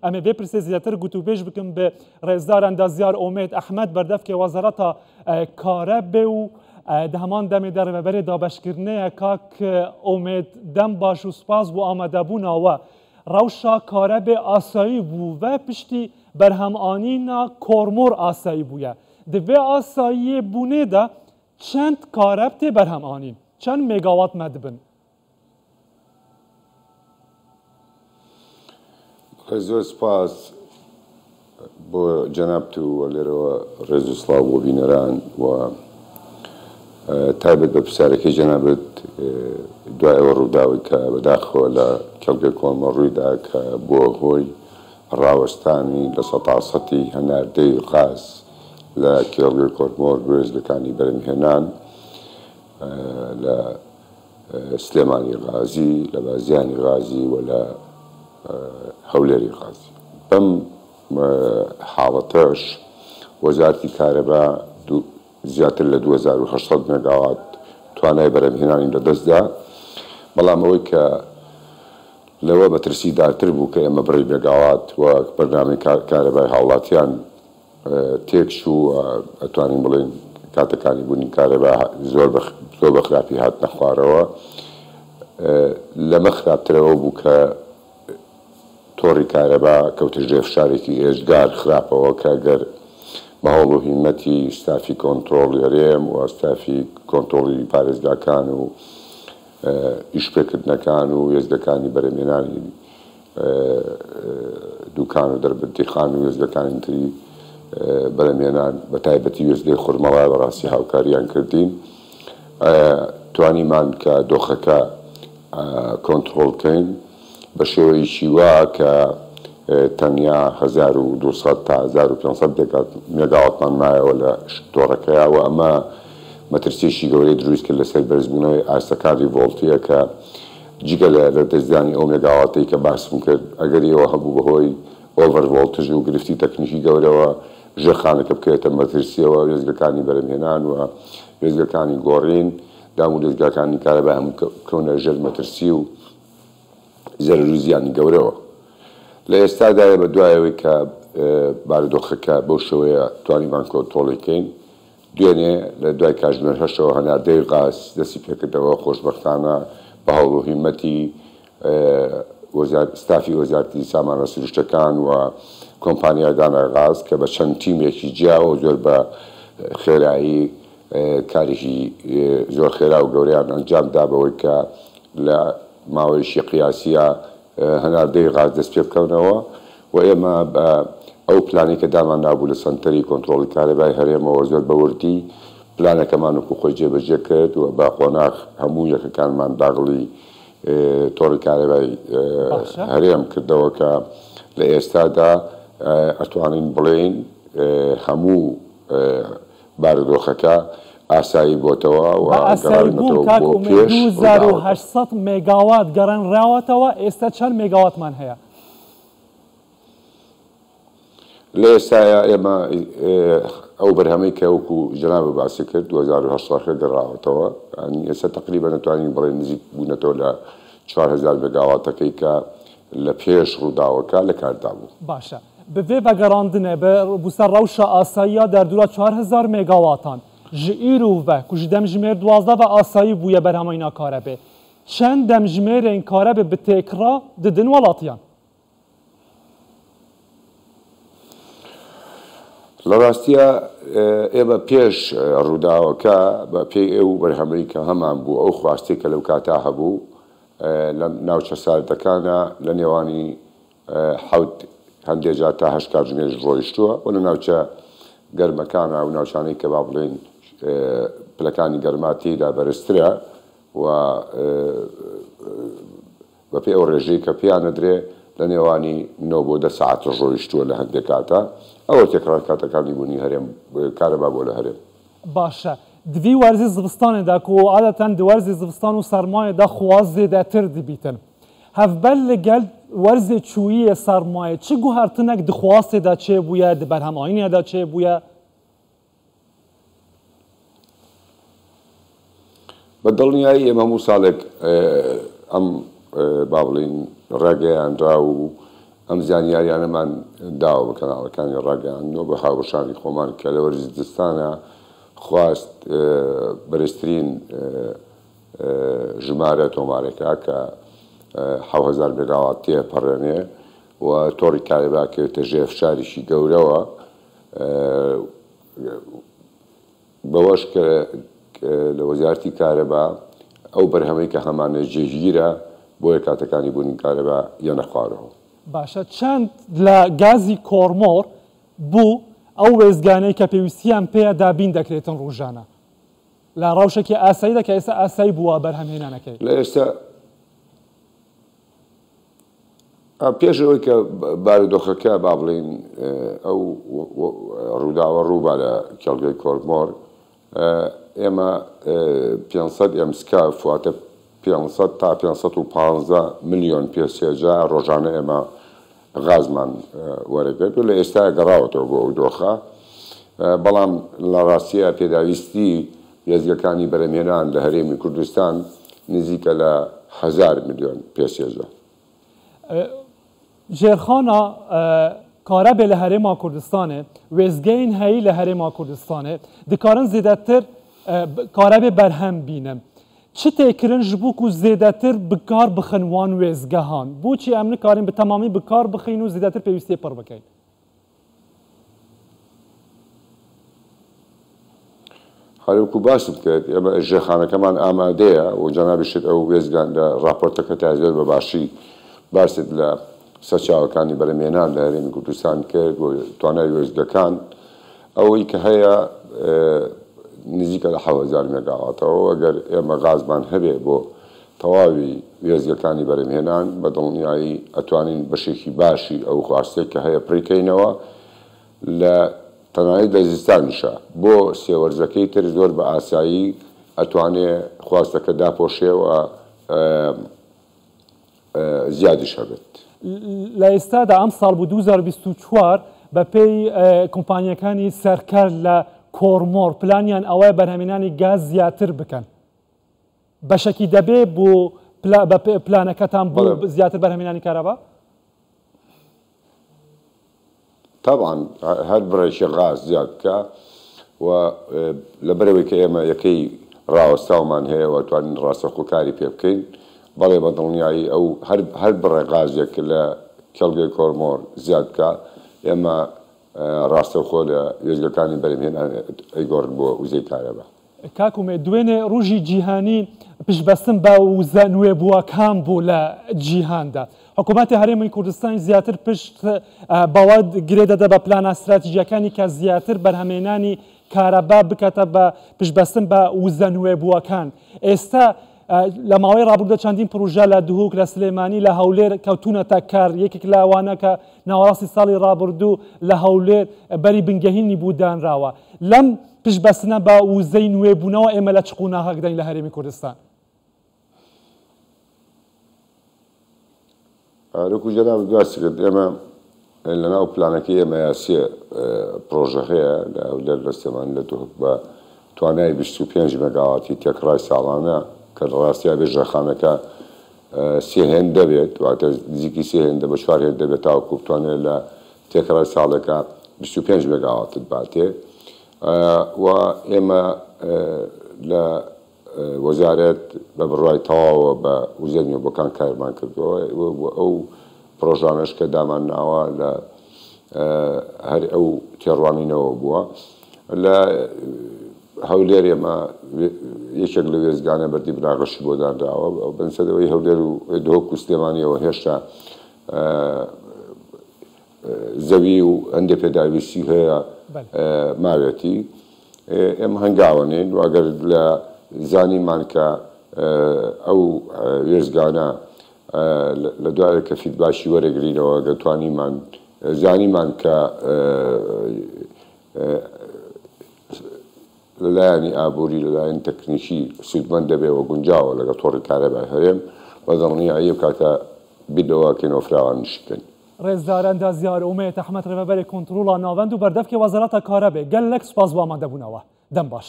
Em ê vê pirsê zêdetir gotûbêj bikin bi rêzdar endazyar Omêd Ehmed berdevkê Wezareta Karebê û di heman demê de rêveberê dabeşkirinê ye kak Omêd dem baş û spas bo amadebûna we. Rewşa karebê asayî bû ve piştî berhemanîna Kormor asayî bûye. Di vê asayiyê bûnê de çend kareb tê berhemanîn? Çend megawat me dibin? بەڵێ زۆر سپاس بۆ جەنابت و لێرەوە ڕێز و سڵاو بۆ بینەران و تایبەت بە پرسیارەکەی جەنابت دوای ئەوە ڕووداوی کە بەداخەوە لە کێڵگەی کۆڵمە ڕوویدا کە بووە هۆی ڕاوەستانی لە سەتا سەتی هەناردەی غاز لە کێڵگەی کۆرمۆر بۆ وێستگەکانی بەرهەمهێنان لە سلێمانی غازی، لە بازیانی غازی و لە هەولێری غازی. بەم حاڵەتەش وەزارەتی کارەبا زیاتر لە 2800 مێگاوات توانای بەرهەمهێنانی لەدەستدا، بەڵام ئەوەی کە لەوە مەترسیدارتر بوو کە ئێمە بڕی مێگاوات و بەرنامەی کارەبای هاوڵاتیان تێکچوو و ئەتوانین بڵێین کاتەکانی بوونی کارەبا زۆر بە زۆر بە خراپی هاتنە خوارەوە. لەمە خراپتر ئەوە بوو کە تۆڕی کارەبا کەوتە ژێر فشارێکی ئێجگار خراپەوە کە گەر بە هەوڵ و هیمەتی ستافی کۆنترۆڵی هەرێم و ستافی کۆنترۆڵی پارێزگاکان و ئیشپێکردنەکان و وێستگەکانی بەرهەمهێنانی دوکان و دەربەندیخان و وێستگەکانی تری بەرهەمهێنان بە تایبەتی وێستگەی خورمەڵا بەڕاستی هاوکاریان کردین توانیمان کە دۆخەکە کۆنتڕۆڵ بکەین بە شێوەیەکی وا کە تەنیا 1200 تا 1500 مێگاواتمان مایەوە لە تۆڕەکەیا و ئەمە مەترسیەکی گەورەی دروست کرد لەسەر بەرزبوونەوەی ئاستەکانی ڤۆڵتیە کە جگە لە لەدەستدانی ئەو مێگاواتەی کە باسم کرد، ئەگەری ئەوە هەبوو بەهۆی ئۆڤەر ڤۆڵتژ و گرفتی تەکنیکی گەورەوە ژێرخانەکە بکەوێتە مەترسییەوە، وێستگەکانی بەرهەمهێنان و وێستگەکانی گۆڕین، دام و دەزگاکانی کارەبا هەموو بکەونە ژێر مەترسی و زەرەر و زیانی گەورەوە. لە ئێستادا ئێمە دوای ئەوەی کە بارودۆخەکە بەو شێوەیە توانیمان کۆنترۆڵی کەین، دوێنێ لە دوای کاتژمێر هەشتەوە هەناردەی غاز دەستی پێکردەوە، خۆشبەختانە بە هەوڵ و هیمەتی ستافی وەزارەتی سامانە سروشتەکان و کۆمپانیای دانا غاز کە بە چەند تیمێکی جیاوە و زۆر بە خێرایی کارێکی زۆر خێرا و گەورەیان ئەنجام دا بەوەی کە لە ماوەیەکی قیاسیە هەناردەی غاز دەست پێ بکەنەوە و ئێمە بە ئەو پلانەی کە داماننابوو لە سەنتەری کۆنترۆڵی کارەبای هەرێمەوە زۆر بە وردی پلانەکەمان وەکو خۆی جێبەجێ کرد و بە قۆناغ هەموو یەکەکانمان داغڵی تۆڕی کارەبای هەرێم کردەوە کە لە ئێستادا ئەتوانین بڵێین هەموو بارودۆخەکە ئاسایی بۆتەوە و بە ئاسایی بوون گەڕاوینەتەوە کاک بۆ ئومێد پێش ڕووداوەکە. 2800 مێگاوات گەڕێنراوەتەوە، ئێستا چەند مێگاواتمان هەیە؟ لە ئێستایا ئێمە ئەو بەرهەمەی کە وەکو جەنابت باسی کرد 2800 ەکە گەڕاوەتەوە، یانی ئێستا تەقریبەن ئەتوانین بڵێین نزیک بوونەتەوە لە 4000 مێگاواتەکەی کە لە پێش ڕووداوەکە لە کاردا بوو. باشە bi vê vegerandinê bi bû ser rewşa asayî ya derdora 4000 megawatan ji îro ve ku ji demjimêr 12 ve asayî bûye berhemayîna karebê çend demjimêrên karebê bi têkra didin welatiyan؟ لە ڕاستیا ئێمە پێش ڕووداوەکە بە پێی ئەو بەرهەمەی کە هەمان بوو ئەو خواستەی کە لەو کاتا هەبوو لە ناوچە ساردەکانە لە نێوانی حەوت هەندێ جار تا هەشت کاتژمێریش ڕۆیشتووە و لە ناوچە گەرمەکانە و ناوچانەی کە با بڵێین پلەکانی گەرما تێیدا بەرزترە و بەپێی ئەو ڕێژەی کە پێیان ئەدرێ لە نێوانی نۆ بۆ دە سەعاتیش ڕۆیشتووە لە هەندێک کاتا، ئەوە تێکڕای کاتەکانی بوونی هەرێم کارەبا بۆ لە هەرێم. باشە di vî werzê zivistanê de ku adeten di werzê zivistan û sermayê de xwaz zêdetir dibîtin. Hevber li gel werzê çûyiyê sermayê çi guhertinek di xwastê de çêbûye, di berhemayînê de çêbûye؟ بە دڵنیایی ئێمە هەموو ساڵێک ئەم با بڵێین ڕاگەیانراو و ئەم زانیاریانەمان داوە بە کەناڵەکانی ڕاگەیاندن و بە هاوبەشانی خۆمان کە لە وەرزی زستانە خواست بەرزترین ژمارە تۆمارەکە کە 7000 مێگاوات تێپەڕێنێ و تۆڕی کارەبا کەوێتە ژێر فشارێکی گەورەوە بەوەش کە لە وەزارەتی کارەبا ئەو بەرهەمەی کە هەمانە جێگیرە، بۆیە کاتەکانی بوونی کارەبا یەنە خوارەوە. باشە چەند لە گازی کۆرمۆر بو ئەو وێستگانەی کە پێویستیان پێیە دابین دەکرێتن ڕوژانە لە ڕەوشێکی ئاساییدا کە ئێستا ئاسایی بووە بەرهەمهێنانەکەی؟ لە ئێستا پێش ئەوەی کە بارودۆخەکە با بڵێین ئەو ڕووداوە ڕووبا لە کێڵگەی کۆرمۆر ئێمە 500 ئێمسکاف واتە 500 تا 515 ملیۆن پێ سێجا ڕۆژانە ئێمە غازمان وەرەگرت و لە ئێستا گەڕاوەتەوە بۆ ئەو دۆخە بەڵام لە ڕاستیە پێداویستی وێستگەکانی بەرهەمهێنان لە هەرێمی کوردستان نزیکە لە هەزار ملیۆن پێ سێجا. ژێرخانا کارەبێ لە هەرێما کوردستانێ، وێستگەین هەیی لە هەرێما کوردستانێ دکارن زێدەتر کارەبێ بەرهەم بینن. چ تێکرن ji bo ku zêdetir bikar bixin wan wêstgehan؟ Boçî em nikarin bi temamî bikar bixin û zêdetir pêwîstiyê pir bikin؟ هەروەکو باست کرد ئێمە ژێرخانەکەمان ئامادەیە و جەنابیشت ئەو وێستگان لە ڕاپۆرتەکەتا زۆر بە باشی باست لە سەرچاوەکانی بەرهەمهێنان لە هەرێمی کوردستان کرد و توانای وێستگەکان ئەوەی کە هەیە نزیکە لە 7000 مێگاواتەوە ئەگەر ئێمە غازمان هەبێ بۆ تەواوی وێستگەکانی بەرهەمهێنان بە دڵنیایی ئەتوانین بەشێکی باشی ئەو خواستەی کە هەیە پڕیکەینەوە لە تەنانەت لە زستانیشا بۆ سێ وەرزەکەی تر زۆر بە ئاسایی ئەتوانێ خواستەکە داپۆشێ و زیادیش هەبێت. لە ئێستادا ئەمساڵ بۆ 2024 بەپێی کۆمپانیاکانی سەرکار لە کۆرمۆر پلانیان ئەوەیە بەرهەمهێنانی گاز زیاتر بکەن. بەشەکی دەبێ بۆ پلانەکەتان بۆ زیاتر بەرهەمهێنانی کارەبا؟ تەبعەن هەر بڕێکی غاز زیاد بکا و لەبەرئەوەی کە ئێمە یەکەی ڕاوەستاومان هەیە و ئەتوانین ڕاستەوخۆ کاری پێ بکەین، بەڵێ بە دڵنیایی ئەو هەر هەر بڕێ غازێک لە کێڵگەی کۆرمۆر زیاد بکا ئێمە ڕاستەوخۆ لە وێستگەکانی بەرهەمهێنان ئەیگۆڕین بۆ وزەی کارەبا. کاک ئومێد، دوێنێ ڕوژی جیهانی پشتبەستن بە وزە نوێبووەکان بوو لە جیهاندا. حکوومەتی هەرێمی کوردستان زیاتر پشت بەوە گرێ دەدا بە پلانە ستراتیژیەکانی کە زیاتر بەرهەمێنانی کارەبا بکاتە بە پشتبەستن بە وزە نوێبووەکان. ئێستا لە ماوەی ڕابردوودا چەندین پڕۆژە لە دهۆک، لە سلێمانی، لە هەولێر کەوتوونەتە کار، یەکێک لەوانە کە ناوەڕاستی ساڵی ڕابردوو لە هەولێر بەری بنگەهینی بوو دانراوە. لەم پشتبەستنە بە وزەی نوێبوونەوە ئێمە لە چ قۆناغێکداین لە هەرێمی کوردستان؟ وەکو جەنابت باست کرد ئێمە لەناو پلانەکەی ئێمەیا سێ پڕۆژە هەیە لە هەولێر، لە سلێمانی، لە دهۆک بە توانای 25 مێگاواتی تێکڕای ساڵانە کە لە ڕاستیا بێ ژێرخانەکە سێ هێندە بێت، واتە نزیکی سێ هێندە بە چوار هێندە بێت تاوەکو بتوانێت لە تێکڕای ساڵێکا 25 مێگاواتت باتێ و ئێمە لە وەزارەت بە بڕوای تەواوە بە وزە نوێبووەکان کارمان کردووە و ئەو پڕۆژانەش کە دامان ناوە لە هەر ئەو تێڕوانینەوە بووە. لە هەولێر ئێمە یەکێک لە وێستگانە بەردی بناغەشی بۆ دانراوە، بەنسەدەوەی هەولێر و دهۆک و سلێمانیەوە هێشتا زەوی و هەندێک پێداویستی هەیە ماوێتی، ئێمە هەنگاوە نین و ئەگەر لە زانیمان کە ئەو وێستگانە لە دوایە کە فیدباکی وەرەگرینەوە گەر توانیمان زانیمان کە لە لایەنی ئابووری، لە لایەنی تەکنیکی سوودمەند دەبێ و گونجاوە لەگەڵ تۆڕی کارەبای هەرێم، بە دڵنیایی ئەو کاتە بیر لەوە ئەکەینەوە فراوانیشی بکەین. ڕێزدار ئەندازیار ئومێد ئەحمەد ڕێڤەبەرێ کۆنتڕۆڵا ناڤەند و بەردەڤکێ وەزارەتا کارەبێ، گەلەک سوپاس بۆ ئامادەبوونەوە. دەم باش.